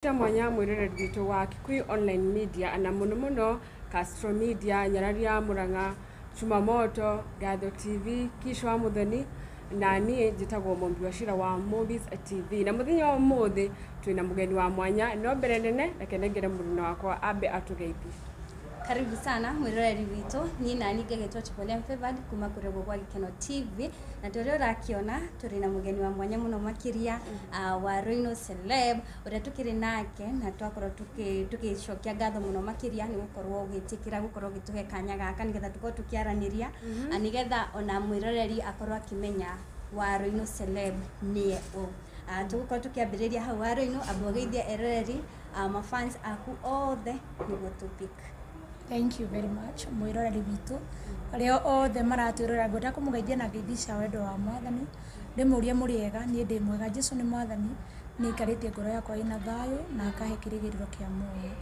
Cia mwanya mwĩroreri witũ wa Kikuyu Online Media na mũno mũno Castro Media, Nyarari ya Murang'a, Chumamoto, Gatho TV, Kisho wa Muthoni na niĩ njĩtagwo Mũmbi wa Cira wa Movies TV. Na mũthenya wa ũmũthĩ twĩna mũgeni wa mwanya, no mbere nene reke nengere mũruna wakwa ambe atũgeithie. Karibu sana mwiroreri witũ. Niĩ nani ngagĩtwo Chipolia Favored kuma kũrĩa gwa Gĩkeno TV, na ta ũrĩa ũrakĩona tũrĩ na mũgeni wa mwanya mũno makĩria, wa Royal Celeb ũrĩa tũkĩrĩ nake, na twakorwo tũgĩcokia ngatho mũno makĩria nĩ gũkorwo ũgĩtĩkĩra gũkorwo ũgĩtũhe kanya gaka nĩgetha tũkorwo tũkĩaranĩria, nĩgetha ona mwĩroreri akorwo akĩmenya wa Royal Celeb nĩye ũ. Tũgũkorwo tũkĩambĩrĩria hau, wa Royal, amba ũgeithie eroreri, mafans aku othe nĩguo tũpick. Thank you very much, mwĩroreri witũ arĩa othe maratwĩrorera. Ngwenda kũmũgeithia na ngeithi cia wendo wa Mwathani, ndĩmũrie mũrĩega. Niĩ ndĩ mwega. Jesu nĩ Mwathani, nĩ aikarĩtie ngoro yakwa ĩna thayũ na akahe kĩrĩgĩrĩro kĩa muoyo,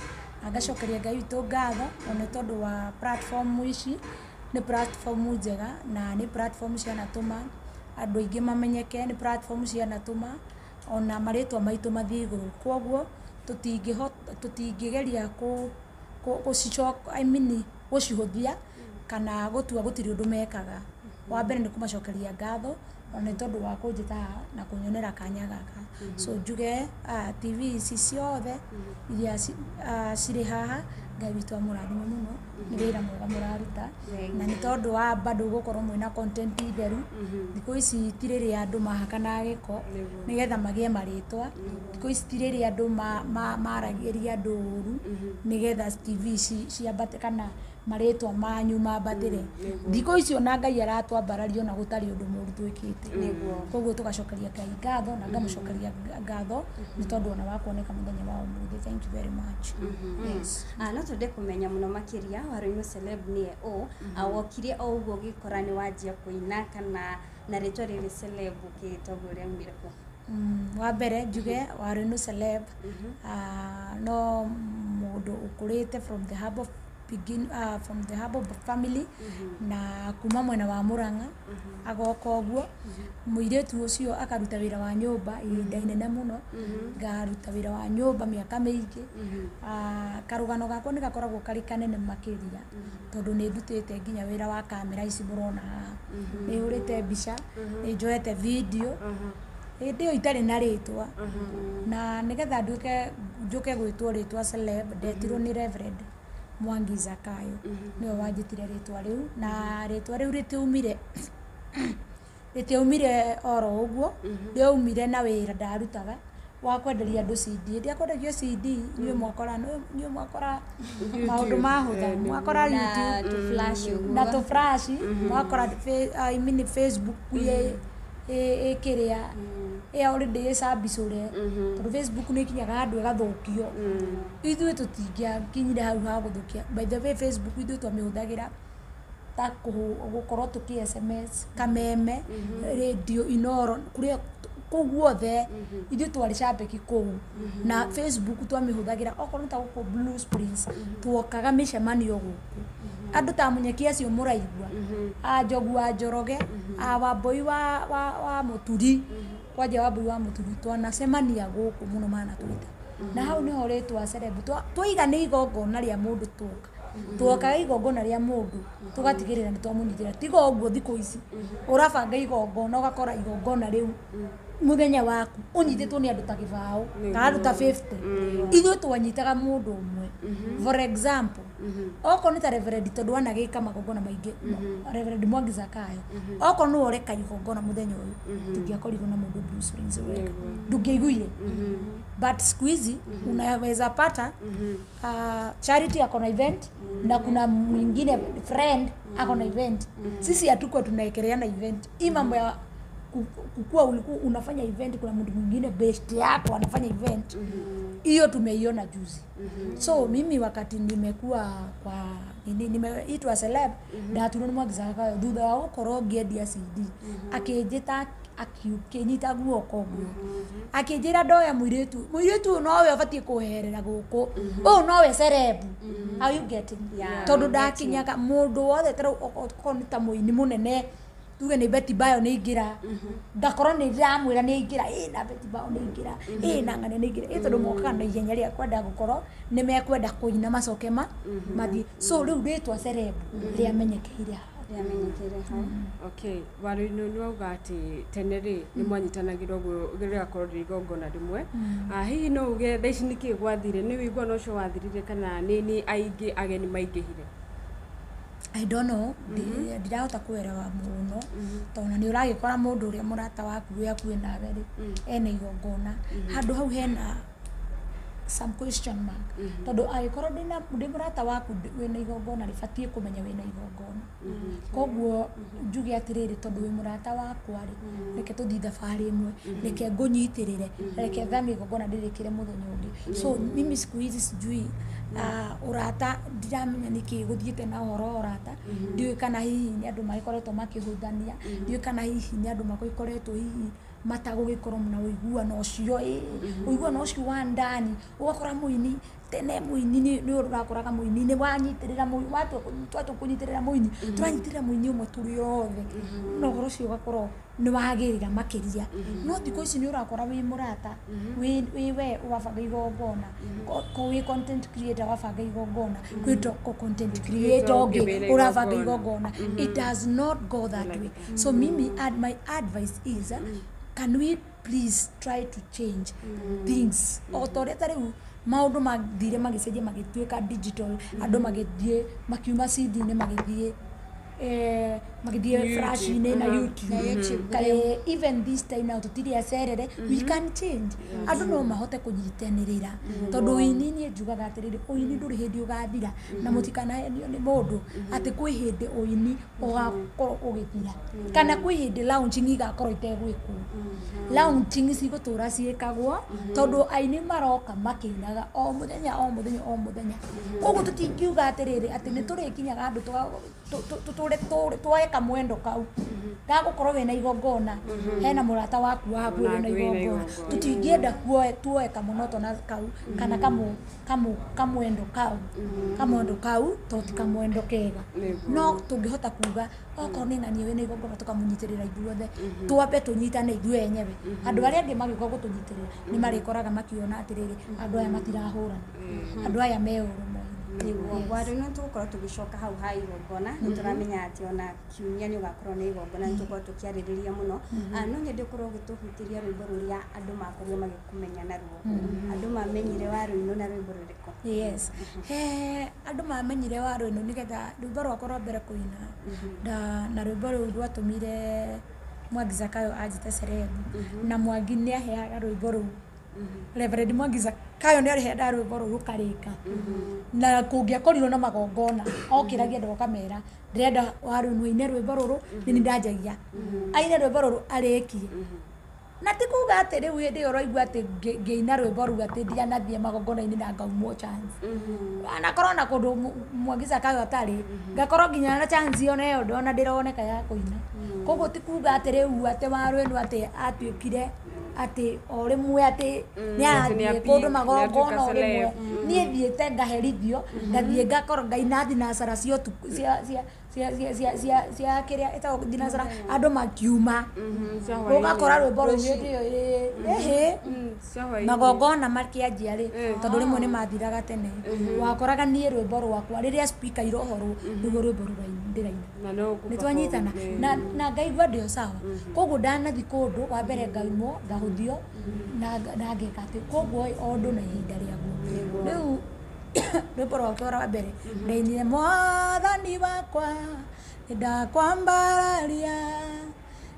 na ngacokeria Ngai witũ ngatho ona nĩ tondũ wa platform ici. Nĩ platform njega na nĩ platform cianatũma andũ aingĩ mamenyeke, nĩ platform cianatũma ona marĩtwa maitũ mathiĩ igũrũ. Koguo tũtingĩhota, tũtingĩgeria kũ gũcicoka, I mean, gũcihũthia kana gũtua gũtirĩ ũndũ mekaga. Wa mbere nĩ kũmacokeria ngatho ona nĩ tondũ wa kũnjĩta haha na kũnyonera kanya gaka. So njuge TV ici ciothe iria cirĩ haha, Ngai witũ amũrathime mũno, nĩ wĩra mwega mũraruta, na nĩ tondũ wa bado gũkorwo mwĩna content theru. Thikũ ici ti rĩrĩa andũ mahakanaga gĩko nĩgetha magĩe marĩtwa. Thikũ ici ti rĩrĩa andũ maragĩria andũ ũru nĩgetha TV ici ciambate kana marĩtwa manyu mambatĩre. Thikũ ici ona Ngai aratwambararia ona gũtarĩ ũndũ mũru twĩkĩte. Koguo tũgacokeria Ngai ngatho na ngamũcokeria ngatho nĩ tondũ ona wa kuoneka mũthenya wa ũmũthĩ. Thank you very much, yes. No twende kũmenya mũno makĩria Waruinũ Celeb nĩye ũ. Wokire o ũguo ũgĩkora nĩ wanjia kũina, kana na rĩtwa rĩrĩ Celeb ũkĩĩta ũguo rĩaumire kũ? Wa mbere njuge Waruinũ Celeb no mũndũ ũkũrĩte from the humble begin, from the humble family na kuma mwena wa Murang'a, agoka ũguo mũirĩtu ũcio akaruta wĩra wa nyũmba ihinda inene mũno. Ngaruta wĩra wa nyũmba mĩaka mĩingĩ. Karũgano gakwa nĩ gakoragwo karĩ kanene makĩria tondũ nĩ ndutĩte nginya wĩra wa kamera ici mũrona haha, nĩ hũrĩte mbica, nĩ njoete video hĩndĩ ĩyo itarĩ na rĩtwa, na nĩgetha nduĩke njũke gwĩtwo rĩtwa Celeb, ndetirwo nĩ Reverend Mwangi Zakayo, nĩwe wanjĩtire rĩtwa rĩu. Na rĩtwa rĩu rĩtiaumire oro ũguo, rĩaumire na wĩra ndarutaga wa kwenderia andũ CD. Hĩndĩ ĩrĩa kwendagio CD, inyuĩ mwakora maũndũ mahũtha, mwakora na YouTube tũ flash ũguo. Na tũ flash mwakora I mean, Facebook ĩ kĩrĩa ĩ already ĩcambicũre, tondũ Facebook nĩ ĩkinyaga handũ ĩgathũkio. Ithuĩ tũtingĩakinyire hau ha gũthũkia. By the way, Facebook ithuĩ twamĩhũthagĩra ta gũkorwo tũkĩ SMS Kameme, Radio Inoro, kũrĩa kũu guothe ithuĩ twarĩ cambĩki kũu. Na Facebook twamĩhũthagĩra okorwo nĩ ta gũkũ Blue Springs, tuokaga mĩcemanio gũkũ, andũ ta Mũnyeki acio mũraigua, a Njogu wa Njoroge, a Wambui wa Mũturi, kwanja Wambui wa Mũturi, twanacemania gũkũ mũno manatwĩta, na hau nĩho rĩtwa Celeb twaiga nĩ igongona rĩa mũndũ, tuoka twokaga igongona rĩa mũndũ tũgatigĩrĩra nĩ twamũnyitĩra. Tiga ũguo, thikũ ici ũrabanga igongona, ũgakora igongona rĩu mũthenya waku ũnyitĩtwo nĩ andũ ta 20 kana andũ ta 50. Ithuĩ twanyitaga mũndũ ũmwe. For example, okorwo nĩ ta Reverend, tondũ anagĩka magongona maingĩ, Reverend Mwangi Zakayo, okorwo nĩwe ũreka igongona mũthenya ũyũ, tũngĩakorirwo na mũndũ Blue Springs wega ndũngĩaiguire. But siku hizi unaweza pata Charity ako na event na kuna mwingine friend ako na event. Sisi hatukuwa tunaekeleana event. Hii mambo ya kukua ulikuwa unafanya event, kuna mtu mwingine best yako anafanya event, hiyo tumeiona juzi. So mimi wakati nimekuwa kwa nini, nimeitwa celeb, ndaturwo nĩ Mwangi Zakayo thutha wa gũkorwo ngĩendia CD, akĩnjĩta, akĩnyita guoko ũguo, akĩnjĩra ndoya mũirĩtu, mũirĩtu ũyũ nowe ũbatiĩ kũherera gũkũ, ũyũ nowe celeb. Are you getting? Yeah, Tondũ I'm ndakinyaga mũndũ wothe, ta rĩu okorwo nĩ ta mũini mũnene Tuge nĩ Betty Bayo nĩ aingĩra, ngakorwo nĩ ndĩramwĩra nĩ aingĩra, ĩ na Betty Bayo nĩ aingĩra, ĩ na ng'ania nĩ aingĩra, ĩ tondũ mokaga na ihenya rĩa kwenda gũkorwo nĩ mekwenda kũina macoke ma mathiĩ. So rĩu rĩtwa celeb rĩamenyekeire hau. Rĩamenyekire hau. Okay, Waruinũ, nĩ wauga atĩ tene rĩ nĩ mwanyitanagĩra ũguo rĩgakorwo rĩrĩ igongona rĩmwe. Ah, hihi no uge thaa ici nĩkĩ gwathire? Nĩ ũiguano ũcio wathirire kana nĩ aingĩ ageni maingĩhire? I don't know. Ndirahota kuelewa mũno, tondũ nĩ ũragĩkora mũndũ ũrĩa mũrata waku wĩ hakuhĩ nawe rĩ, ena igongona handũ hau, hena some question mark, tondũ angĩkorwo ndĩ mũrata waku wĩna igongona, rĩbatiĩ kũmenya wĩna igongona. Koguo njuge atĩrĩrĩ, tondũ wĩ mũrata wakwa rĩ, reke tũthiĩ thabarĩ ĩmwe, reke ngũnyitĩrĩre, reke thamie igongona ndĩrĩkĩre mũthenya ũngĩ. So mimi siku hizi sijui, ũrata ndiramenya nĩkĩ gũthiĩte na ũhoro wa ũrata. Ndiũĩ kana hihi nĩ andũ magĩkoretwo makĩhũthania, ndiũĩ kana hihi nĩ andũ magĩkoretwo hihi matagũgĩkorwo na ũiguano ũcio, ĩ ũiguano ũcio wa ndani. Ũgakora mũini tene, mũini nĩ ũrakoraga mũini nĩ wanyitĩrĩra twatua kũnyitĩrĩra mũini, tũranyitĩrĩra mũini ũmwe tũrĩ othe, na ũhoro ũcio ũgakorwo nĩ wagĩrĩra makĩria. No thikũ ici nĩ ũrakora wĩ mũrata, wĩ we wabanga igongona, ko wĩ content creator wabanga igongona, kwĩ content creator ũngĩ ũngĩ wĩna ũrabanga igongona. Igongona, it does not go that way. So mimi my advice is, can we please try to change things o ta ũrĩa ta rĩu maũndũ mathire magĩcenjia, magĩtuĩka digital, andũ magĩthiĩ makiuma CD-inĩ, magĩthiĩ magĩthiĩ YouTube. flash-inĩ na YouTube. Na YouTube. Kaĩ even this time now tũtirĩ acerere, we can change, andũ no mahote kũnyitanĩrĩra, tondũ ũini, niĩ njugaga atĩrĩrĩ, ũini ndũrĩ hĩndĩ ũgathira, na mũtikanahenio nĩ mũndũ atĩ kwĩ hĩndĩ ũini ũgakorwo ũgĩthira kana kwĩ hĩndĩ launching igakorwo itegwĩkwo. Launching cigũtũra ciĩkagwo, tondũ aini maroka makĩinaga o mũthenya, o mũthenya, o mũthenya. Koguo tũtingiuga atĩrĩrĩ atĩ nĩ tũrĩkinyaga andũ tũtũre tuoe kamwendo kau gagũkorwo wĩna igongona, hena mũrata waku wa hakuhĩ wĩna Onake wĩna igongona. igongona. Tũtingĩenda tuoe kamũnotona kau kana kamwendo kau, kamwendo kau to ti kamwendo kega. Nĩguo. No tũngĩhota kuga okorwo nĩ ng'ania wĩna igongona, tũkamũnyitĩrĩra ithuothe, twambe tũnyitane ithuĩ enyewe, andũ arĩa angĩ magĩũka gũtũnyitĩrĩra nĩ marĩkoraga makiona atĩrĩrĩ, andũ aya matirahũrana, andũ aya me ũrũmwe. Nĩguo Waruinũ, tũgũkorwo tũgĩcoka hau ha igongona. Nĩ tũramenya atĩ ona kiumia nĩ ũgakorwo na igongona, nĩ tũgũkorwo tũkĩarĩrĩria mũno. No nyende ũkorwo ũgĩtũhutĩria rwĩmbo rũrĩa andũ makorirwo magĩkũmenya naruo. Andũ mamenyire Waruinũ na rwĩmbo rũrĩkũ? Yes, he andũ mamenyire Waruinũ nĩgetha rwĩmbo rwakwa rwa mbere kũina na rwĩmbo rũu rwatũmire Mwangi Zakayo anjĩte celeb, na Mwangi nĩ aheaga rwĩmbo rũu, Reverend Mwangi Zakayo nĩ arĩheaga rwĩmbo rũu rũkarĩka, na kũngĩakorirwo na magongona okĩragia andũ akamera, ndĩrenda Waruinũ aine rwĩmbo rũrũ. Nĩ ndanjagia aine rwĩmbo rũrũ arĩkie, na ti kuga atĩ rĩu hĩndĩ ĩyo ũraigua atĩ ngĩina rwĩmbo rũu atĩ ndianathiĩ magongona-inĩ na ngaumwo chance. Anakorwo na kũndũ Mwangi Zakayo atarĩ, ngakorwo nginya na chance ona ĩyo ndona ndĩroneka ya kũina. Koguo ti kuga atĩ rĩu atĩ Waruinũ atĩ atuĩkire atĩ o rĩmwe atĩ nĩ atĩ nĩ arathiĩ a kũndũ peak, nĩ magongona atuĩka o rĩmwe. celeb. Niĩ thiĩte ngaherithio, ngathiĩ ngakorwo ngaina thinacara cia ũtukũ, cia cia cia cia cia cia kĩrĩa ĩtagwo thinacara, andũ makiuma, Cia hwaĩ-inĩ. ũgakora rwĩmbo rũu hĩndĩ ĩyo ĩhĩ Cia hwaĩ-inĩ. Magongona makĩanjia rĩ, tondũ rĩmwe nĩ mathiraga tene, wakoraga niĩ rwĩmbo rwakwa rĩrĩa speaker irohorwo nĩguo rwĩmbo ndĩraina. Na no ũkũ Nĩ twanyitana perform, na ngaigua ndĩ o sawa. Koguo ndanathi kũndũ wa mbere ngaimwo, ngahũthio na ngeka atĩ koguo o ũndũ na ihinda rĩaguo. Rĩu rwĩmbo rwakwa rwa mbere ndainire, mwathani wakwa nĩ ndakwambararia,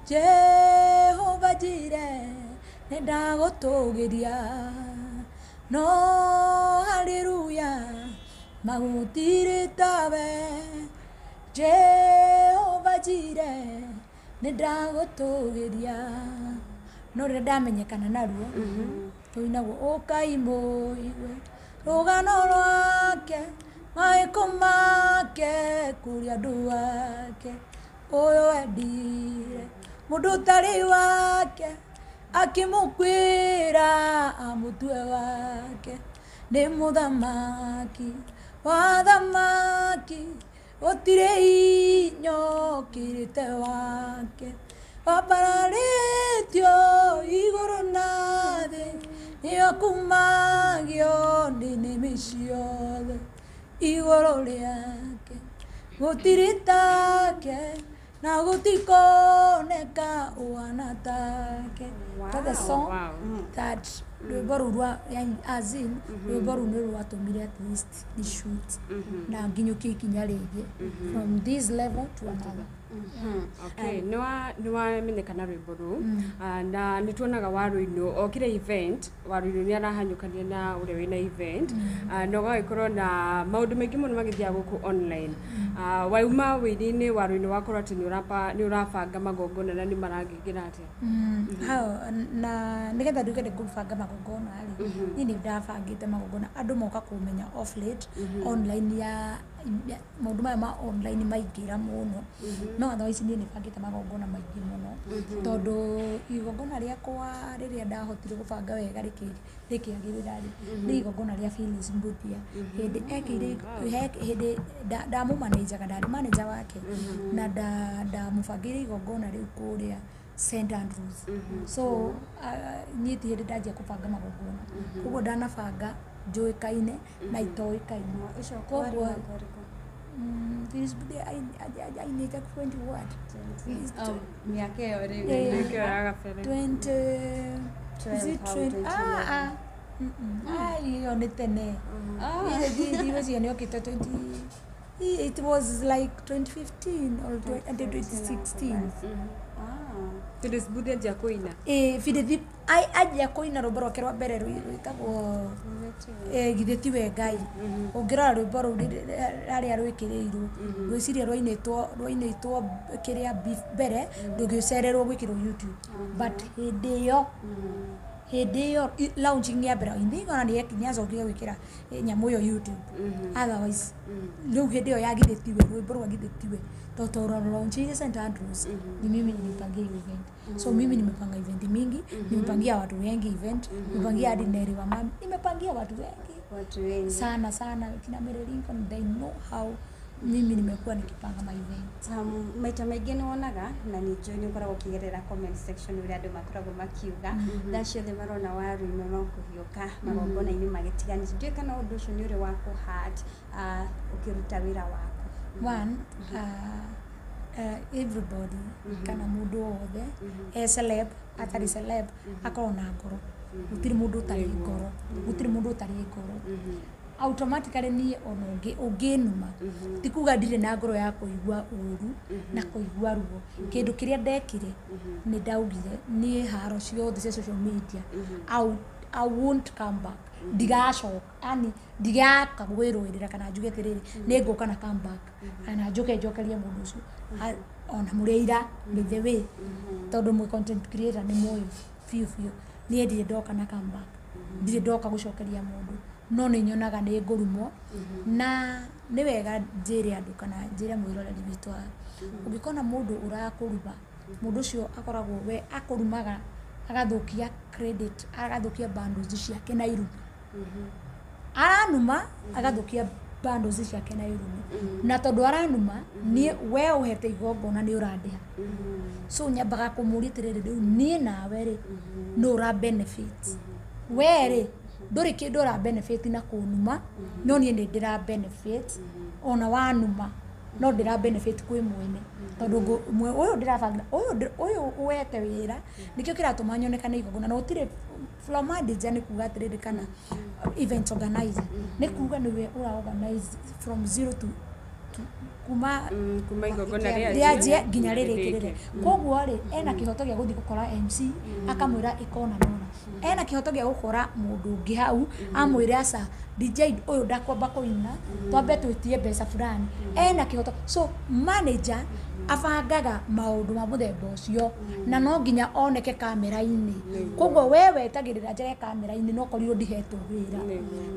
Jehova Jire nĩ ndagũtũgĩria, no haleluya magũtirĩ tawe, Jehova Jire nĩ ndagũtũgĩria. No rĩrĩa ndamenyekana naruo rũinagwo, ũkai mũigue rũgano rwake, maĩko make kũrĩ andũ ake, ũyũ endire mũndũ ũtarĩ wake, akĩmũkwĩra amũtue wake, nĩ mũthamaki wa thamaki. Gũtirĩ inya ũkĩrĩte wake. Wambararĩtio igũrũ na thĩ, nĩakumagio nĩ nĩmĩ ciothe. Igũrũ rĩake gũtirĩ take na gũtikoneka ũhana take. That's the song. That rwĩmbo rũu rwa yani as in rwĩmbo rũu nĩ rwatũmire at least ni shoot na nginyũkie ikinya rĩngĩ from this level to another. Okay, nĩwamenyekana rwĩmbo rũu. Na nĩ tuonaga Waruinũ okire event, Waruinũ nĩ arahanyũkania na ũrĩa wĩna event. Na ũgagĩkorwo na maũndũ maingĩ mũno magĩthiaga gũkũ online. Wauma wĩini-inĩ, Waruinũ wakorwo atĩ nĩ ũrabanga magongona na nĩ maragĩkĩra atĩa? Hau na nĩgetha nduĩke nĩ ngũbanga magongona rĩ, niĩ nĩ ndabangĩte magongona andũ moka kũmenya off late online ya maũndũ maya ma online maingĩra mũno, no otherwise niĩ nĩ bangĩte magongona maingĩ mũno, tondũ igongona rĩakwa rĩrĩa ndahotire gũbanga wega rĩkĩagĩrĩra rĩ, nĩ igongona rĩa Phyllis Mbuthia hĩndĩ ekĩire hĩndĩ ndamũmanĩnjaga, ndarĩ manager wake na ndamũbangĩire igongona rĩu kũrĩa St Andrews. So niĩ ti hĩndĩ ndanjia kũbanga magongona, koguo ndanabanga njũĩkaine na itoĩkaine. Ũcio Koguo warĩ mwaka ũrĩkũ? Phyllis Mbuthia ainĩte 20 what? Oh, mĩaka ĩyo rĩu. Mĩaka ĩyo ya gabere. 20 is it 12 hau, 20? 2011. Ah, ĩyo nĩ tene. Ndigwĩciria nĩ okĩte 20, it was like 2015 or 20, 2016. Phyllis Mbuthia anjia kũina. Ĩĩ, Phyllis anjia kũina rwĩmbo rwake rwa mbere rwĩtagwo githĩ tiwe Ngai. Ũngĩrora rwĩmbo rũu harĩa rwĩkĩrĩirwo, ngwĩciria rwainĩtwo kĩrĩa mbere rũgĩcererwo gwĩkĩrwo YouTube, but hĩndĩ ĩyo launching ya mbere, I think ona nĩ acokire gwĩkĩra nyamũ ĩyo YouTube. Otherwise rĩu hĩndĩ ĩyo ya githĩ tiwe, rwĩmbo rwa githĩ tiwe tondũ launching St Andrews ni mimi nilipangia hiyo event. So mimi nimepanga event mingi, nimepangia watu wengi event, nimepangia hadi Neri wa mami, nimepangia watu wengi Watu wengi. Sana sana, kina Mary Lincoln, they know how mimi nimekuwa nikipanga my event. Maita maingĩ nĩ wonaga na nĩ njũĩ nĩ ũkoragwo ũkĩgerera comment section ũrĩa andũ makoragwo makiuga thaa ciothe marona Waruinũ no kũhiũka magongona-inĩ magĩtiganĩte. Ndiũĩ kana ũndũ ũcio nĩ ũrĩ wa kũ-hurt ũkĩruta wĩra waku. One, everybody kana mũndũ wothe e celeb atarĩ celeb akorwo na ngoro. Gũtirĩ mũndũ ũtarĩ ngoro, gũtirĩ mũndũ ũtarĩ ngoro. Automatically niĩ ona ũngĩnuma ti kuga ndirĩ na ngoro ya kũigua ũru na kũigua ruo. Kĩndũ kĩrĩa ndekire nĩ ndaugire niĩ haro ciothe cia social media I won't come back, ndigacoka, yani ndigaka gwĩrũĩrĩra kana njuge atĩrĩrĩ nĩ ngũka na come back kana njũke njokerie mũndũ ũcio. Ona mũrĩ aira, by the way, tondũ mwĩ content creator nĩ mũĩ biũ biũ niĩ ndirĩ ndoka na come back, ndirĩ ndoka gũcokeria mũndũ, no nĩ nyonaga nĩ ngũrumwo. Na nĩ wega njĩre andũ kana njĩre mwĩroreri witũ haha, ũngĩkona mũndũ ũrakũruma, mũndũ ũcio akoragwo we akũrumaga agathũkia credit, agathũkia bundles ciake na irumi. Aranuma agathũkia bundles ciake na irumi, na tondũ aranuma niĩ we ũhete igongona nĩ ũrandĩha, so nyambaga kũmũria atĩrĩrĩ, rĩu niĩ nawe rĩ, nũ ũra benefit? We rĩ, ndũrĩ kĩndũ ũra benefit na kũnuma, no niĩ nĩ ndĩra benefit. Ona wanuma no ndĩra benefit kwĩ mwene, tondũ ũyũ ndĩrabangira ũyũ ũwete wĩra nĩkĩo kĩratũma nyonekane igongona na gũtirĩ floor manager. Nĩ kuga atĩrĩrĩ, kana event organizer nĩ kuga nĩwe ũra organize from zero to kuma Kuma igongona rĩanjie rĩanjie nginya rĩrĩkĩrĩre. Koguo rĩ, ena kĩhoto gĩa gũthiĩ gũkora MC akamwĩra ĩkona nona, ena kĩhoto gĩa gũkora mũndũ ũngĩ hau amwĩre aca, DJ ũyũ ndakwamba kũina, twambe twĩtie mbeca fulani. Ena kĩhoto. So manager abangaga maũndũ ma mũthemba ũcio na no nginya oneke kamera-inĩ. Koguo we wetagĩrĩra njege kamera-inĩ no korirwo ndihetwo wĩra,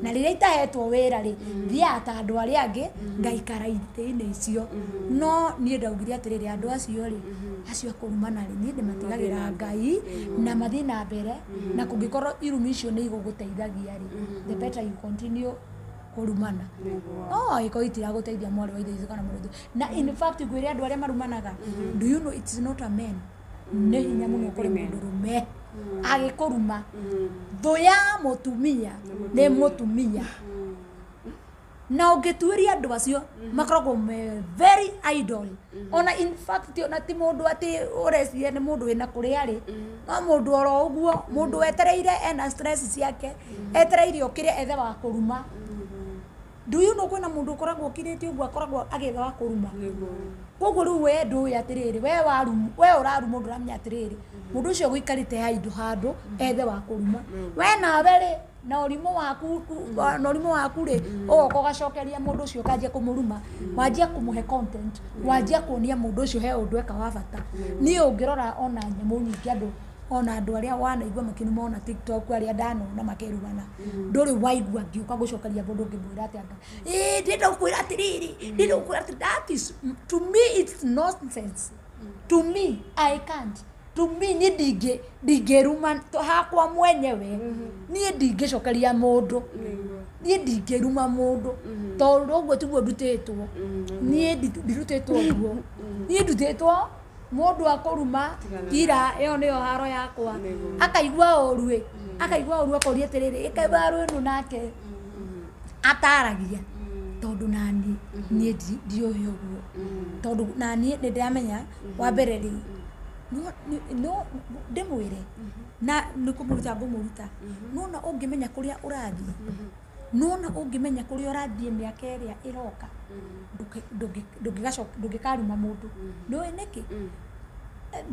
na rĩrĩa itahetwo wĩra rĩ, thiaga ta andũ arĩa angĩ ngaikara itĩ-inĩ icio. No niĩ ndaugire atĩrĩrĩ, andũ acio rĩ, acio akũrumana rĩ, niĩ ndĩmatigagĩra Ngai na mathiĩ na mbere, na kũngĩkorwo irumi icio nĩ igũgũteithagia rĩ, the better you continue. Kũrumana no angĩkorwo itiragũteithia mwarĩ wa ithe witũ kana mũrũ wa ithe. Na in fact ngwĩre andũ arĩa marumanaga, do you know it's not a man, nĩ hinya mũno kũrĩ mũndũrũme agĩkũruma. Thũ ya mũtumia nĩ mũtumia, na ũngĩtuĩria andũ acio makoragwo me very idle. Ona in fact ona ti mũndũ atĩ ũreciria nĩ mũndũ wĩna kũrĩa arĩ, no mũndũ oro ũguo, mũndũ wetereire ena stress ciake, etereire okĩre ethe wa kũruma. Do you know kwĩna mũndũ ũkoragwo ũkirĩte ũguo, akoragwo agĩetha wa kũruma? Koguo rĩu we ndũĩ atĩrĩrĩ, we warumu, we ũrarumwo, ndũramenya atĩrĩrĩ, mũndũ ũcio gũikarĩte haindo handũ ethe wa kũruma. We nawe rĩ, na ũrimũ waku, na ũrimũ waku rĩ, ũgoka ũgacokeria mũndũ ũcio, ũkanjia kũmũruma, wanjia kũmũhe content, wanjia kuonia mũndũ ũcio he ũndũ eka wa bata. Niĩ ũngĩrora ona nyamũ nyingĩ, andũ ona andũ arĩa wanaigua makĩruma ona TikTok, arĩa ndanona makĩrumana, ndũrĩ waigua ngĩũka gũcokeria mũndũ ngĩmwĩra atĩ anga ĩĩ ndĩrenda gũkwĩra atĩrĩrĩ, ndĩrenda gũkwĩra atĩ that is, to me it's nonsense. To me I can't, to me niĩ ndingĩruma hakwa mwenyewe. Niĩ ndingĩcokeria mũndũ, niĩ ndingĩruma mũndũ, tondũ ũguo tiguo ndutĩtwo. Niĩ ndirutĩtwo ũguo. Niĩ ndutĩtwo mũndũ akũruma kira, ĩyo nĩyo haro yakwa. Akaigua ũru ĩ, akaigua ũru, akoria atĩrĩrĩ, ĩkaigua ĩno nake ataragia, tondũ nani niĩ ndiũĩ ũguo, tondũ naniĩ nĩ ndĩramenya wa mbere rĩ, no ndĩmwĩre na nĩ kũmũruta ngũmũruta. Nona ũngĩmenya kũrĩa ũrathiĩ, nona ũngĩmenya kũrĩa ũrathiĩ mĩaka ĩrĩa ĩroka, ndũngĩkaruma mũndũ. Nĩũĩ nĩkĩ?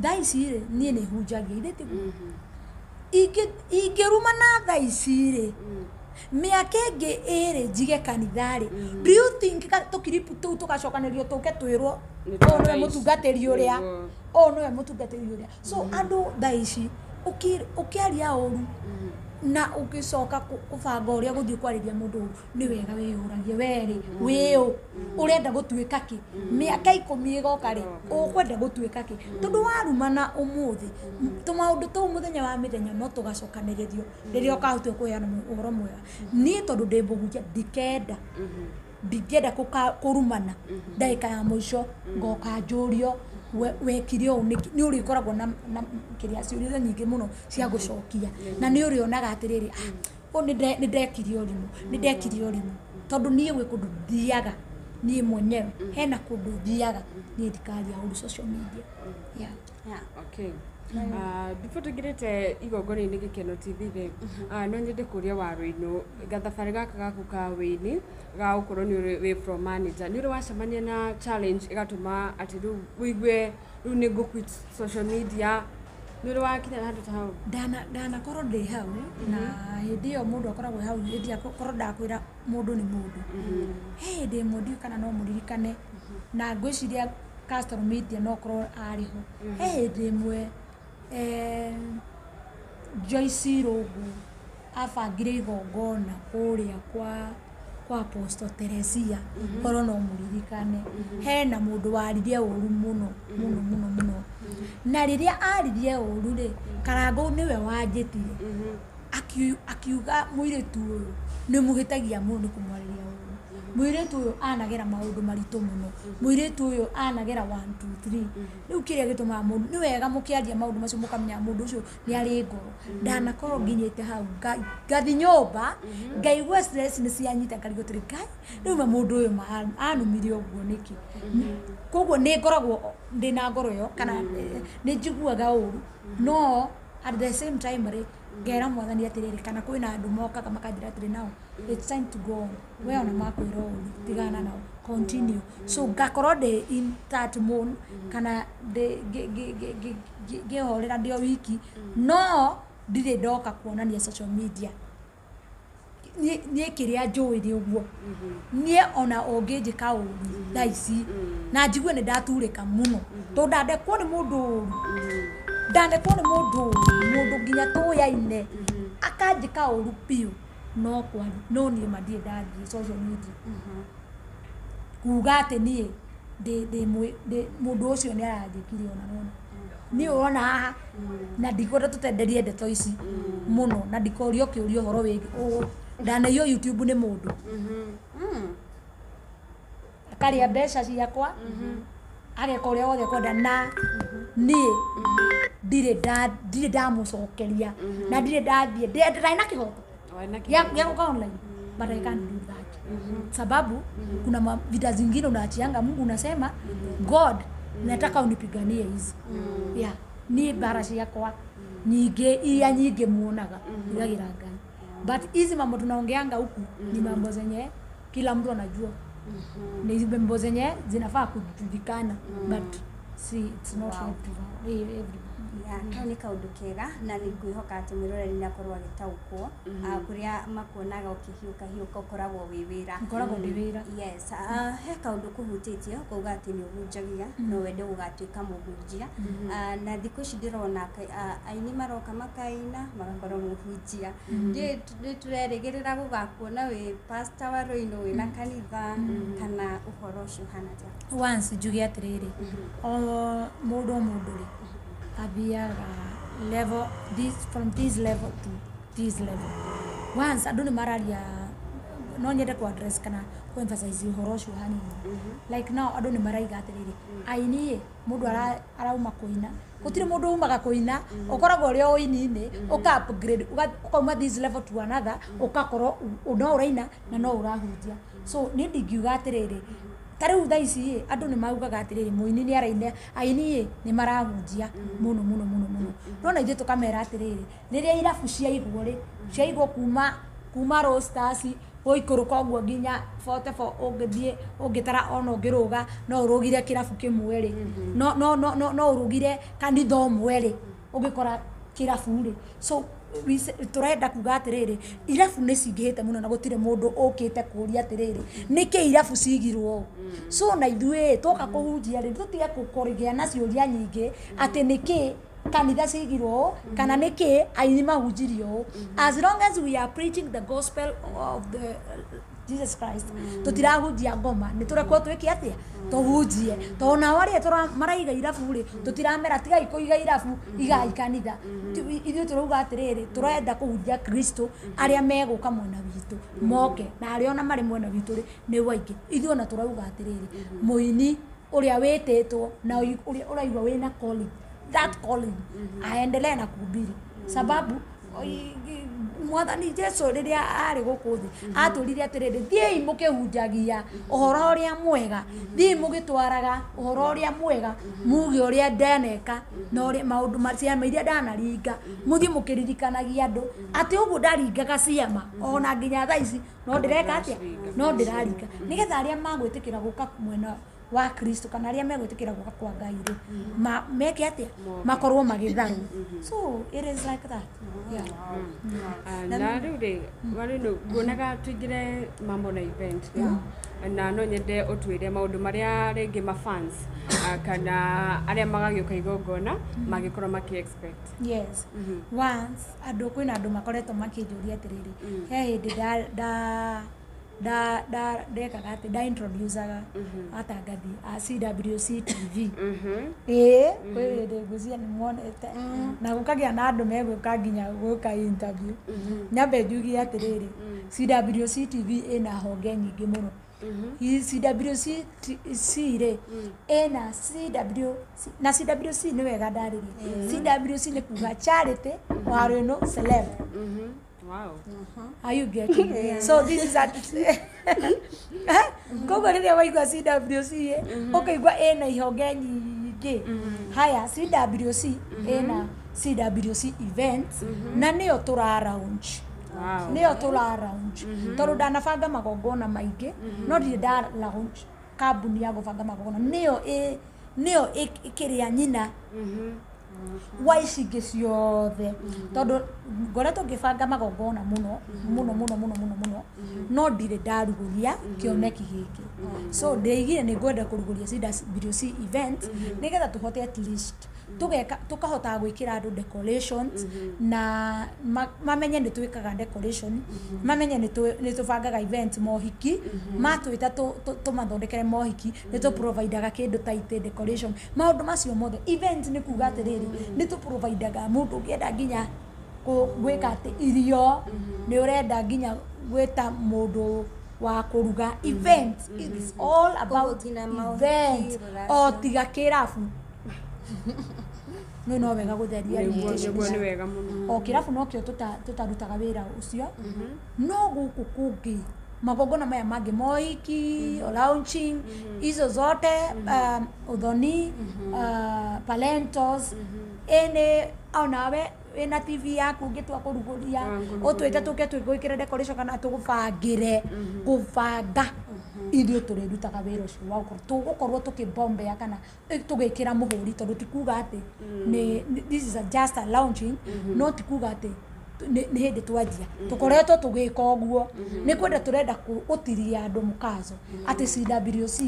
Thaa ici rĩ, niĩ nĩ hunjagia, ithe tiguo? Ingĩrumana thaa ici rĩ, mĩaka ĩngĩ ĩrĩ njige kanitha rĩ, do you think tũkiripu tũu tũgacokanĩrio tũke twĩrwo Nĩ ũyũ nĩwe thaa ici. mũtungatĩri ũrĩa, ũyũ nĩwe mũtungatĩri ũrĩa? So andũ thaa ici ũkĩaria ũru na ũgĩcoka kũbanga ũrĩa gũthiĩ kwarĩria mũndũ ũru, nĩ wega wĩyũragie werĩ wĩũ, ũrenda gũtuĩka kĩ mĩaka 10 ĩgoka rĩ, ũkwenda gũtuĩka kĩ? Tondũ warumana ũmũthĩ, tũmaũndũ tũu mũthenya wa mĩthenya no tũgacokanĩrĩrio rĩrĩa ũkahutia kũheana ũhoro mwega. Niĩ tondũ ndĩ mũhunjia, ndikenda, ndingĩenda kũrumana ndagĩka ya mũico ngoka njũrio wekire ũũ nĩkĩ. Nĩ ũrĩkoragwo na kĩrĩa ciũria nyingĩ mũno cia gũcokia, na nĩ ũrĩonaga atĩrĩrĩ, ah, ũũ nĩ ndekire ũrimũ, nĩ ndekire ũrimũ. Tondũ niĩ gwĩ kũndũ thiaga, niĩ mwenyewe hena kũndũ thiaga, niĩ ndikaria ũru social media, yeah. Okay. Before tũingĩrĩte igongona-inĩ Gĩkeno TV rĩ, no nyende kũria Waruinũ, gathabarĩ gaka gaku ka wĩini ga gũkorwo nĩ ũrĩ wĩ floor manager, nĩ ũrĩ wacemania na challenge ĩgatũma atĩ rĩu ũigue rĩu nĩ ngũ quit social media? Nĩ ũrĩ wakinya handũ ta hau? Ndanakorwo ndĩ hau, na hĩndĩ ĩyo mũndũ akoragwo hau, hĩndĩ ĩyo korwo ndakwĩra mũndũ nĩ mũndũ. He hĩndĩ ĩmwe, ndiũĩ kana no mũririkane, na ngwĩciria Castro Media no korwo arĩ ho, he hĩndĩ ĩmwe Joyce Rũngũ abangire igongona kũrĩa kwa Apostle Teresia, korwo no mũririkane. Hena mũndũ waririe ũru mũno mũno mũno mũno, na rĩrĩa aririe ũru rĩ, Karangũ nĩwe wanjĩtire, akiuga mũirĩtu ũyũ nĩ mũhĩtagia mũno nĩ kũmwarĩria ũru, mũirĩtu ũyũ anagera maũndũ maritũ mũno, mũirĩtu ũyũ anagera 1 2 3. Rĩu kĩrĩa gĩtũmaga mũndũ, nĩ wega mũkĩaria maũndũ macio mũkamenya mũndũ ũcio nĩ arĩ ngoro. Ndanakorwo nginyĩte hau ngathi nyũmba ngaigua stress nĩ cianyita, ngarigwo atĩrĩ, Ngai, rĩu ma mũndũ ũyũ anumire ũguo nĩkĩ? Koguo nĩ ngoragwo ndĩna ngoro ĩyo, kana nĩ njiguaga ũru, no at the same time rĩ, ngera Mwathani atĩrĩrĩ, kana kwĩna andũ mokaga makanjĩra atĩrĩ, now it's time to go on, we ona makwĩra ũru, tigana nao, continue. So ngakorwo ndĩ in that mood, kana ndĩ ngĩhorera ndĩ o wiki, no ndirĩ ndoka kuonania social media. Niĩ kĩrĩa njũĩ nĩ ũguo, niĩ ona ũngĩnjĩka ũru thaa ici na njigue nĩ ndaturĩka mũno, tondũ ndandekwo nĩ mũndũ ũru, ndandekwo nĩ mũndũ ũru, mũndũ nginya tũyaine akanjĩka ũru biũ, no kwari no niĩ ma ndirĩ ndathiĩ social media kuga atĩ niĩ ndĩ mũndũ ũcio nĩ aranjĩkire. Ona nona niĩ ũrona haha, na ndikwenda tũtenderie ndeto ici mũno, na ndikorio kĩũria ũhoro wĩgiĩ Ndanaiywo YouTube nĩ mũndũ akarĩa mbeca ciakwa, ageka ũrĩa wothe kwenda, na niĩ ndirĩ ndamũcokeria na ndirĩ ndathiĩ ndarĩ na kĩhoto Wana ya kukaa online, but I can't do that, sababu kuna vita zingine unaachianga Mungu, unasema, "God, nataka unipiganie hizi." Yeah, niĩ mbara ciakwa nyingĩ iria nyingĩ muonaga igagĩra Ngai, but hizi mambo tunaongeanga huku ni mambo zenye kila mtu anajua, ni mambo zenye zinafaa kujulikana, but see, it's not everyone, everybody. Ya, kau nĩ kaũndũ kega na nĩ ngwĩhoka atĩ mwĩroreri nĩ akorwo agĩtaũkwo. Kũrĩa makuonaga ũkĩhiũka hiũka ũkoragwo wĩ wĩra. Ngoragwo ndĩ wĩra. Yes, he kaũndũ kũhutĩtie kuuga atĩ nĩ ũhunjagia, no wende gũgatuĩka mũhunjia. Na thikũ ici ndĩrona aini maroka makaina magakorwo mũhunjia. Nĩ tũrerĩgĩrĩra gũgakuona wĩ pastor wa Rũinũ wĩna kanitha kana ũhoro ũcio ũhana atĩa? Once njuge atĩrĩrĩ, o mũndũ o mũndũ rĩ athiaga level this, from this level to this level. Once andũ nĩ mararia, no nyende ku address kana ku emphasize ũhoro ũcio hanini. Like now andũ nĩ maraiga atĩrĩrĩ, aini ĩ mũndũ arauma kũina. Gũtirĩ mũndũ umaga kũina, ũkoragwo ũrĩ o ũini-inĩ, ũka upgrade, ũkauma this level to another, ũgakorwo no ũraina na no ũrahunjia. So niĩ ndingiuga atĩrĩrĩ, ta rĩu thaa ici ĩ andũ nĩ maugaga atĩrĩrĩ, mũini nĩ araina, aini ĩ nĩ marahunjia mũno mũno mũno mũno, no na ithuĩ tũkamera atĩrĩrĩ, rĩrĩa irabu ciaigwo rĩ, ciaigwo kuma Roasters gũikũrũka ũguo nginya 44, ũngĩthiĩ ũngĩtara ona ũngĩrũga no ũrũgire kĩrabu kĩmwe rĩ, no ũrũgire kanitha ũmwe rĩ, ũngĩkora kĩrabu rĩ. So tũrenda kuga atĩrĩrĩ, irabu nĩ cingĩhĩte mũno na gũtirĩ mũndũ ũkĩte kũria atĩrĩrĩ, nĩkĩ irabu cigirwo ũũ? So na ithuĩ twoka kũhunjia rĩ, tũtige kũgĩa na ciũria nyingĩ atĩ nĩkĩ kanitha cigirwo ũũ kana nĩkĩ aini mahunjirio ũũ. As long as we are preaching the gospel of the Jesus Christ, tũtirahunjia ngoma, nĩ tũrekwo twĩke atĩa? Tũhunjie, tondũ nao arĩa maraiga irabu rĩ, tũtiramera tigai kũiga irabu, igai kanitha. Ithuĩ tũrauga atĩrĩrĩ, tũrenda kũhunjia Kristo, arĩa megũka mwena witũ moke, na arĩa ona marĩ mwena witũ rĩ nĩ waingĩ. Ithuĩ ona tũrauga atĩrĩrĩ, mũini ũrĩa wĩtĩtwo na ũrĩa ũraigua wĩna calling, that calling, aendelee na kuhubiri, sababu mwathani Jesu rĩrĩa arĩ gũkũ thĩ atũrire atĩrĩrĩ, thiĩi mũkĩhunjagia ũhoro ũrĩa mwega, thiĩi mũgĩtwaraga ũhoro ũrĩa mwega, muge ũrĩa ndaneka na ũrĩa maũndũ ciama iria ndanaringa, mũthiĩ mũkĩririkanagia andũ atĩ ũguo ndaringaga ciama ona nginya thaa ici no ndĩreka atĩa, no ndĩraringa, nĩgetha arĩa magwĩtĩkĩra gũka mwena wa Kristo kana arĩa megwĩtĩkĩra gũka kwa Ngai rĩ, meke atĩa? Makorwo magĩtharwo. So it is like that, yeah. Na rĩu rĩ, warĩ nguonaga tũingĩre mambo na event, na no nyende ũtwĩre maũndũ marĩa rĩngĩ mafans kana arĩa magagĩũka igongona mangĩkorwo makĩ expect. Yes, once andũ, kwĩna andũ makoretwo makĩnjũria atĩrĩrĩ, he hĩndĩ nda nda nda nda ndekaga atĩ nda introducaga atangathi a CWC TV. Ĩĩ, kwĩ hĩndĩ ngwĩciria nĩ muonete na gũkagĩa na andũ megũka nginya gũka interview. Nyambe njugie atĩrĩrĩ, CWC TV ĩna honge nyingĩ mũno. CWC C rĩ ĩna CW na CWC nĩ wega ndarĩrie. CWC nĩ kuga Charity Waruinũ Celeb. Wow. Are you getting it? So this is a koguo rĩrĩa waigua CWC ĩ, ũkaigua ĩna ihonge nyingĩ. Haya, CWC ĩna CWC events na nĩyo tũra launch. Nĩyo tũra launch tondũ ndanabanga magongona maingĩ no ndirĩ nda launch kambuni ya gũbanga magongona. Nĩyo ĩ nĩyo kĩrĩa nyina wa ici ingĩ ciothe, tondũ ngoretwo ngĩbanga magongona mũno mũno mũno mũno mũno mũno no ndirĩ ndarugũria kĩoneki gĩkĩ. So ndĩigire nĩ ngwenda kũrugũria CWC event nĩgetha tũhote at least tũgeka tũkahotaga gwĩkĩra andũ decorations na mamenye nĩ twĩkaga decoration, mamenye nĩ tũbangaga event, mohiki matwĩta tũmathondekere mohiki, nĩ tũprovidaga kĩndũ ta itĩ, decoration, maũndũ macio mothe. Event nĩ kuga atĩrĩrĩ, nĩ tũprovidaga mũndũ ũngĩenda nginya Gwĩka atĩ irio, nĩ ũrenda nginya gwĩta mũndũ wa kũruga, event, it's all about nginya maũhiki, event. rũracio. O tiga kĩrabu nĩ no wega gũtheria Nĩguo invitation. nĩguo, nĩ wega mũno. O kĩrabu nokĩo tũtarutaga wĩra ũcio, no gũkũ kũngĩ magongona maya mangĩ, mohiki, launching, hizo zote, uthoni, parentos, ĩnĩ onawe wĩna TV yaku ũngĩtua kũrugũria, ũtwĩte tũke twĩgwĩkĩre decoration kana tũgũbangĩre, kũbanga ithuĩ tũrĩrutaga wĩra ũcio wa gũkorwo tũgũkorwo tũkĩbombea kana tũgĩkĩra mũhũri, tondũ ti kuga atĩ this is just a launching, no ti kuga atĩ nĩ hĩndĩ twanjia tũkoretwo tũgĩka ũguo. Nĩ kwenda tũrenda gũtiria andũ mũkazo atĩ CWC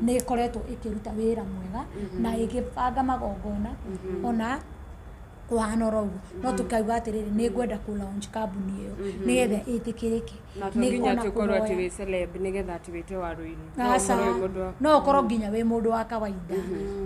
nĩ ĩkoretwo ĩkĩruta wĩra mwega na ĩgĩbanga magongona ona kũhana oro ũguo. No tũkauga atĩrĩrĩ, nĩ ngwenda kũ launch kambuni ĩyo nĩgetha ĩtĩkĩrĩke. Na to Nĩ nginya ona atĩ ũkorwo atĩ kũhoya. wĩ celeb nĩgetha atĩ wĩte wa rũini. No Aca. ũkorwo wĩ mũndũ wa No ũkorwo nginya wĩ mũndũ wa kawaida,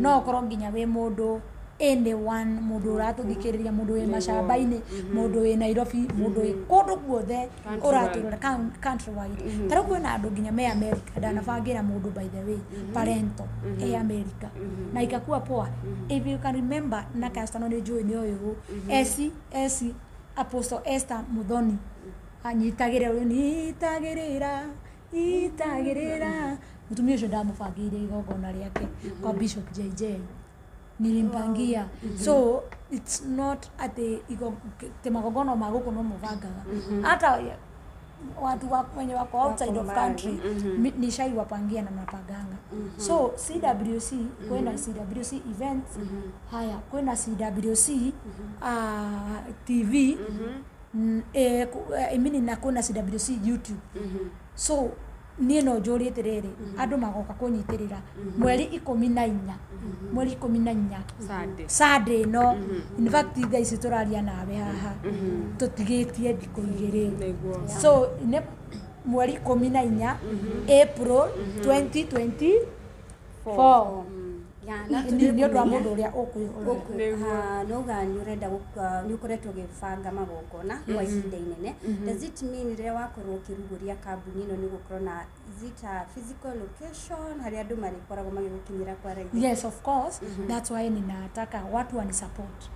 no ũkorwo nginya wĩ mũndũ anyone, mũndũ ũratũthikĩrĩria, mũndũ wĩ macamba-inĩ, mũndũ wĩ Nairobi, mũndũ wĩ kũndũ guothe ũratũrora countrywide. Ta rĩu kwĩna andũ nginya me America, ndanabangĩra mũndũ, by the way, parento e America na ikakuwa poa. If you can remember, na customer nĩ njũĩ nĩ ũyũ esi esi Apostle Esther Muthoni anyitagĩrĩra ũyũ nyitagĩrĩra itagĩrĩra, mũtumia ũcio ndamũbangĩire igongona rĩake kwa Bishop JJ, nilimpangia. So it's not atĩ ti magongona ma gũkũ no mũbangaga, hata watu wenye wako outside of country nishaiwapangia na napanganga. So CWC, kwĩna CWC events, haya kwĩna CWC TV, I mean, na kwĩna CWC YouTube. So niĩ no njũrie atĩrĩrĩ, andũ magoka kũnyitĩrĩra mweri 14, mweri 14. Sunday. Sunday ĩno. In fact, thaa ici tũraria nawe haha tũtigĩtie thikũ 2. Nĩguo. So nĩ mweri 14 April 2024. Ya, na Nĩ ũndũ wa mũndũ ũrĩa ũkwĩrora. Nauga nĩ ũrenda nĩ ũkoretwo ũgĩbanga magongona kwa ihinda inene. Does it mean rĩrĩa wakorwo ũkĩrugũria kambuni ĩno nĩ gũkorwo na, is it a physical location harĩa andũ marĩkoragwo magĩgũkinyĩra kwa raithi? Yes, of course. That's why ninataka watu wani support.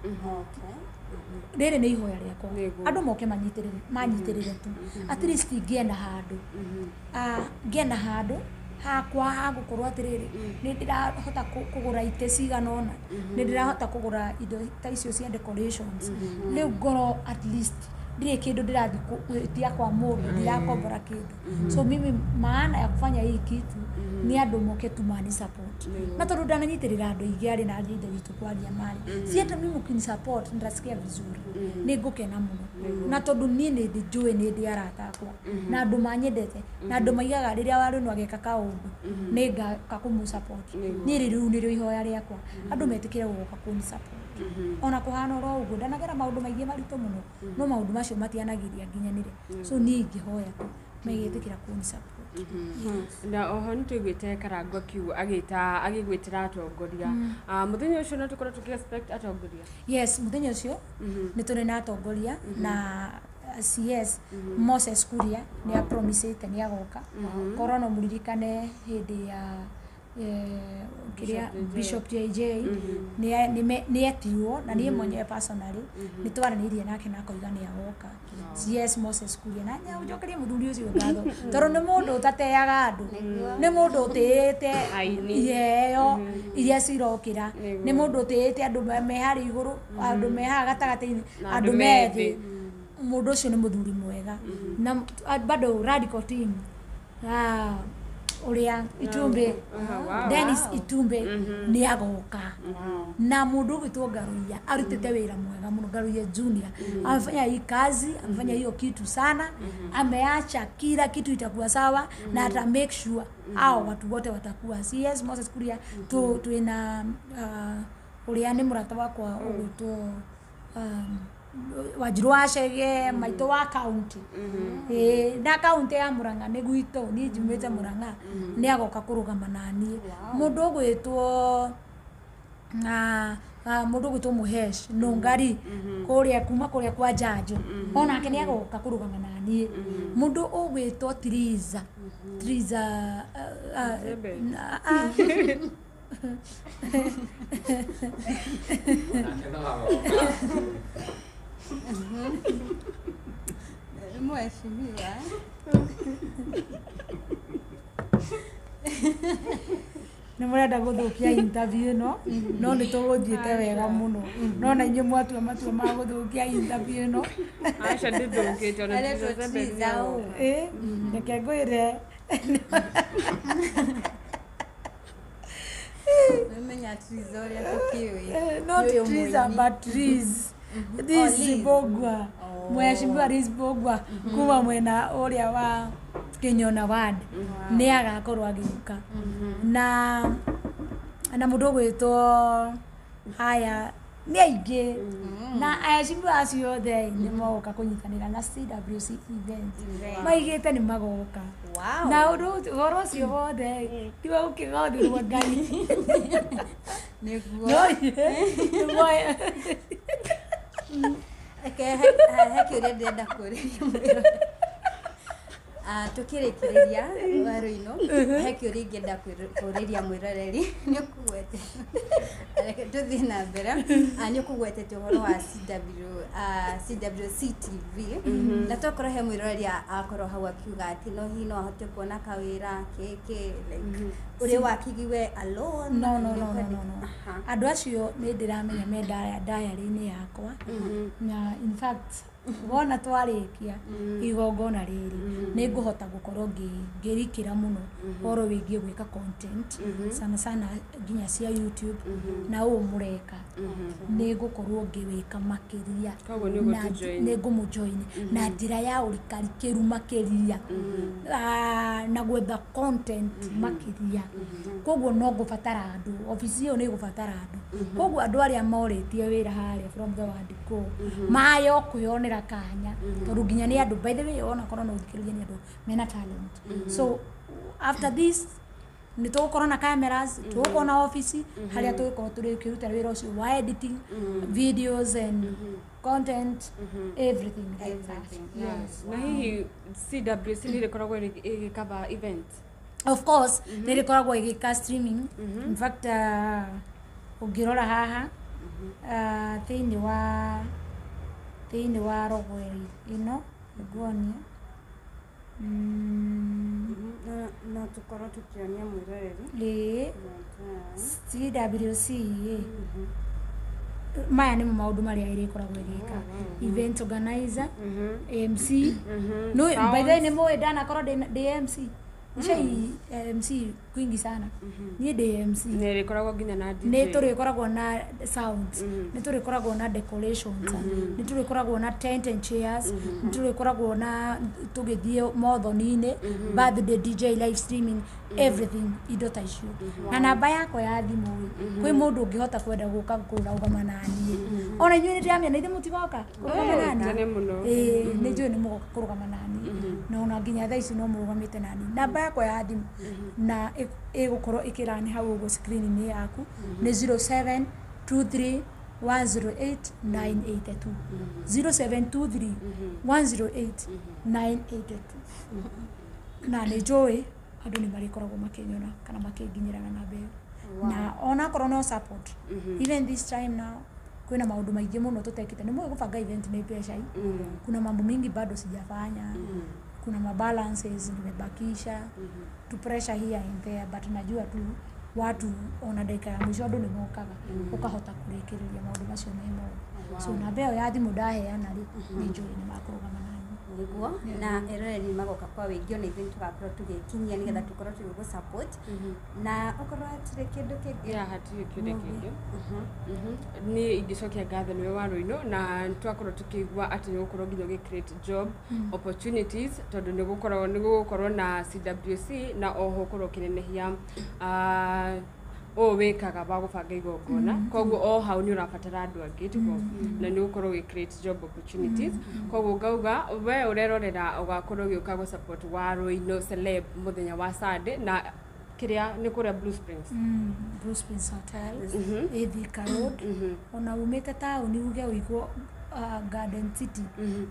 Rĩrĩ nĩ ihoya rĩakwa. Nĩguo. Andũ moke manyitĩrĩre, manyitĩrĩre tu. At least ngĩe na handũ. Ngĩe na handũ hakwa hagũkorwo atĩrĩrĩ, nĩ ndĩrahota kũgũra itĩ cigana ũna, nĩ ndĩrahota kũgũra indo ta icio cia decorations, rĩu ngorwo at least ndirĩ kĩndũ ndĩrathiĩ gwĩtia kwa mũndũ, ndirakombora kĩndũ. So mimi maana ya kufanya hii kitu nĩ andũ moke tu mani support, na tondũ ndananyitĩrĩra andũ aingĩ arĩ na ariũ a ithe witũ kwaria marĩ si hata mimi ukinisupport nitasikia vizuri, nĩ ngũkena mũno. Na tondũ niĩ nĩ ndĩ njũĩ nĩ ndĩ arata akwa na andũ manyendete na andũ maigaga rĩrĩa warĩ ageka kaũndũ nĩ ngaka kũmũ support. Niĩ rĩu nĩrĩo ihoya rĩakwa, andũ metĩkĩre gũka kũni support ona kũhana oro ũguo. Ndanagera maũndũ maingĩ maritũ mũno, no maũndũ macio matianagiria nginyanĩre. So niĩ ingĩhoya tu megĩtĩkĩra kũni support. Na oho nĩ tũiguĩte Karangwa Q agĩta agĩgwĩtĩra atongoria. Mũthenya ũcio no tũkorwo tũkĩ expect atongoria? Yes, mũthenya ũcio nĩ tũrĩ na atongoria na CS Moses Kuria nĩ apromisĩte nĩ agoka. Korwo no mũririkane hĩndĩ ya kĩrĩa Bishop JJ nĩ etirwo, na niĩ mwenyewe personally nĩ twaranĩirie nake na akoiga nĩ agoka. CS Moses Kuria, na njokerie mũthuri ũcio ngatho tondũ nĩ mũndũ ũtateaga andũ, nĩ mũndũ ũtĩĩte Aini. Iheo iria cirokĩra, nĩ mũndũ ũtĩĩte andũ me harĩa igũrũ, andũ me haha gatagatĩ-inĩ, Na andũ andũ me me thĩ. thĩ. Mũndũ ũcio nĩ mũthuri mwega. Na bado radical team, ũrĩa Itumbe, Dennis Itumbe nĩ agoka, na mũndũ ũgwĩtwo Ngaruiya arutĩte wĩra mwega mũno. Ngaruiya Junior amefanya hii kazi, amefanya hiyo kitu sana, ameacha kila kitu itakuwa sawa na ata make sure hao watu wote watakuwa. CS Moses Kuria tu twina ũrĩa nĩ mũrata wakwa ũgwĩtwo Wanjiru wa Chege, maitũ wa county. Ĩĩ, na county ya Murang'a nĩ gwitũ, niĩ njumĩte Murang'a, nĩ agoka kũrũgama naniĩ. Mũndũ ũgwĩtwo na Mũndũ ũgwĩtwo Mũhesh Nũngari kũrĩa kuma kũrĩa kwa Njanjo, onake nĩ agoka kũrũgama na niĩ. Mũndũ ũgwĩtwo Triza Triza Zebe. Nake no agoka. Mheshimiwa. Nĩ mũrenda gũthũkia interview ĩno, no nĩ tũgũthiĩte wega mũno, no na inyuĩ mwatua matua ma gũthũkia interview ĩno. Aca, ndĩthũkĩte ona. Aretwo Triza Zebe. Triza ũ. Ĩ, reke ngwĩre. Menya Triza ũrĩa tũkĩũĩ. Not Nĩ ũyũ Triza mũini. but Riz. This Oh, Liz. Bogwa. Oh. Mheshimiwa Liz Bogwa kuma mwena ũrĩa wa Kinyona ward nĩ agakorwo agĩũka na mũndũ ũgwĩtwo haya nĩ aingĩ, na aheshimiwa acio othe nĩ mogoka kũnyitanĩra na CWC event. Maigĩte nĩ magoka. Na ũndũ ũhoro ũcio wothe tiwe ũkĩgothirwo Ngai. Nĩguo. No nĩguo. Reke he kĩũria ndĩrenda kũũrĩria mwĩrore. Tũkĩrĩkĩrĩria Waruinũ, he kĩũria ingĩenda kũũrĩria mwĩroreri. Nĩ ũkũgwete, reke tũthiĩ na mbere. Nĩ ũkũgwetete ũhoro wa CW, CWC TV, na tokorwo he mwĩroreri akorwo hau akiuga atĩ no hihi no ahote kuona kawĩra kĩkĩ like ũrĩa wakigiwe alone. No, no, no, no, Nĩũkwenda- no, no. Aha. Andũ acio nĩ ndĩramenya me diary-inĩ yakwa, na in fact wona twarĩkia igongona rĩrĩ nĩ ngũhota gũkorwo ngĩrikĩra mũno ũhoro wĩgiĩ gwĩka content, sana sana nginya cia YouTube, na ũũ mũreka nĩ ngũkorwo ngĩwĩka makĩria. Koguo nĩ Na ũgũtũjoin. nĩ ngũmũjoin na njĩra ya ũrikarikĩru makĩria. Na gwetha content makĩria, koguo no ngũbatara andũ, obici ĩyo nĩ ĩgũbatara andũ, koguo andũ arĩa morĩtie wĩra harĩa from the word go mayo kwĩyonera kanya, tondũ nginya nĩ andũ, by the way, onakorwo no ũthikĩrĩrie, nĩ andũ mena talent. So after this nĩ tũgũkorwo na cameras, tũgũkorwo na obici harĩa tũgũkorwo tũrĩkĩruta wĩra ũcio wa editing videos and content, everything like that. Everything. Yes. Na hihi CWC nĩ ĩrĩkoragwo ĩgĩcover event? Of course nä rä koragwo ä gä ka streaming. In fact, ũngĩrora haha thĩinĩ wa rogweri ĩno nguonia. No tũkorwo tũkĩonia mwĩroreri. Ĩĩ, CWC ĩ maya nĩmo maũndũ marĩa ĩrĩkoragwo ĩgĩka: event organizer, MC. No, by the way, nĩ mũĩ ndanakorwo ndĩ MC icai, MC kwingi sana, niĩ ndĩ MC. Nĩ ĩrĩkoragwo nginya na DJ. Nä tå rä koragwo na sounds, nä tå rä koragwo na decorations, nä tå rä koragwo na tent and chairs, nä tå rä koragwo na tå gä thiä mothoni-inä, birthday DJ, live streaming, everything, indo ta icio. Na namba yakwa ya thimå ä kwä må ndå å ngä hota kwenda gå ka kå raugama naniä, ona inyuä nä ndäramenya na ithe må tigoka kå rũgama naniĩ. Tene mũno. Ĩĩ, nĩ njũĩ nĩ mũgoka kũrũgama nani, na ona nginya thaa ici no mũrũgamĩte nani. Namba yakwa ya thimũ na ĩgũkorwo ĩkĩrani hau ũguo screen-inĩ yaku nĩ 0723 108 982, 0723 108 982, na nĩ njũĩ andũ nĩ marĩkoragwo makĩnyona kana makĩnginyĩra na namba ĩyo, na onakorwo no support. Even this time now kwĩna maũndũ maingĩ mũno tũtekĩte. Nĩ mũĩ gũbanga event nĩ mbeca i kuna mambo mingi bado sijafanya, kuna mabalances nimebakisha tu, pressure here and there, but najua tu watu ona ndagĩka ya mũico andũ nĩ mokaga ũkahota kũrĩkĩrĩria maũndũ macio me mothe. So namba ĩyo ya thimũ ndaheana rĩ, nĩ njũĩ nĩ makũrũgama nani. Nĩguo, na eroreri magoka kwa wĩingĩ, ona ithuĩ tũgakorwo tũgĩkinyia nĩgetha tũkorwo tũgĩgũ support, na okorwo hatirĩ kĩndũ kĩngĩ. Ya, hatirĩ kĩndũ kĩngĩ. Niĩ ingĩcokia ngatho nĩwe Waruinũ, na twakorwo tũkĩigua atĩ nĩ ũgũkorwo nginya ũgĩ create job opportunities, tondũ nĩ gũgũkorwo na CWC, na oho ũkorwo ũkĩnenehia ũũ wĩkaga wa gũbanga igongona, koguo o hau nĩ ũrabatara andũ angĩ tiguo, na nĩ ũgũkorwo ũgĩ create job opportunities. Koguo ngauga we ũrerorera ũgakorwo ũgĩũka gũ support Waruinũ Celeb mũthenya wa Sunday na Kĩrĩa nĩ kũrĩa Blue Springs. Blue Springs Hotel ĩ Thika Road. Ona umĩte taũni uge ũigwo Garden City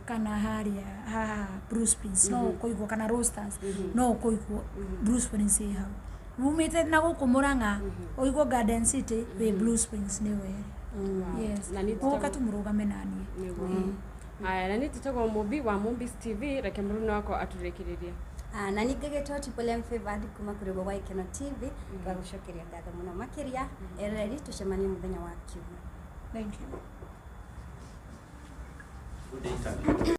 kana harĩa haha Blue Springs no ũkũigwo, kana Roasters no ũkũigwo Blue Springs ĩ hau. Umĩte na gũkũ Mũrang'a ũigwo Garden City wĩ Blue Springs nĩwe ĩrĩ. Yes. Na niĩ ũka tu mũrũgame naniĩ. Nĩguo. Aya, na niĩ njĩtagwo Mũmbi wa Mũmbis TV. Reke mũruna wakwa atũrĩkĩrĩrie. Ah, na ningĩ gĩtwo Triple M Favored kuma kũrĩ gwa Gĩkeno TV, twagũcokeria ngatho mũno makĩria. Eroreri, tũcemanie mũthenya wa kiumia. Thank you. Good interview.